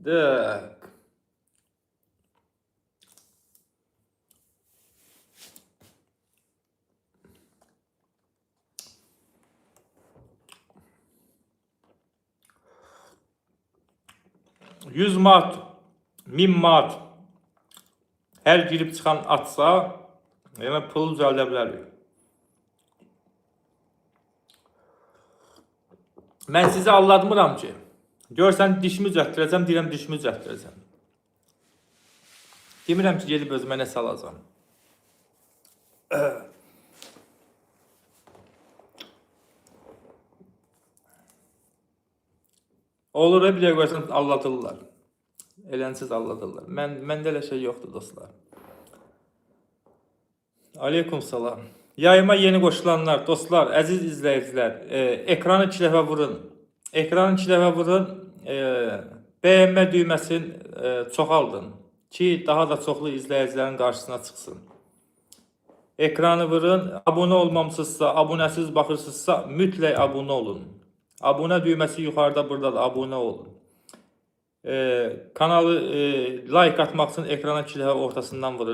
Так. 100 manat, 1000 manat hər girib çıxan atsa, yəni pul düzəldə bilərik. Mən sizi aldatmıram ki. Görsən dişimi düzəltdirəcəm, deyirəm dişimi düzəltdirəcəm. Demirəm ki, gedib özümə nəsə alacam. Olur, bir də görsən aldatırlar. Elənsiz aldatırlar. Məndə elə şey yoxdur dostlar. Aleyküm salam. Yayıma yeni qoşulanlar, dostlar, əziz izləyicilər, ekranı iki dəfə vurun. Ekranı iki dəfə vurun. Bəyənmə düyməsini çoxaldın ki, daha da çoxlu izləyicilərin qarşısına çıxsın. Ekranı vurun. Abunə olmamısınızsa, abunəsiz baxırsınızsa, mütləq abunə olun. Abunə düyməsi yuxarıda buradadır. Abunə olun. Kanalı like atmaq üçün ekrana iki dəfə ortasından vurursunuz.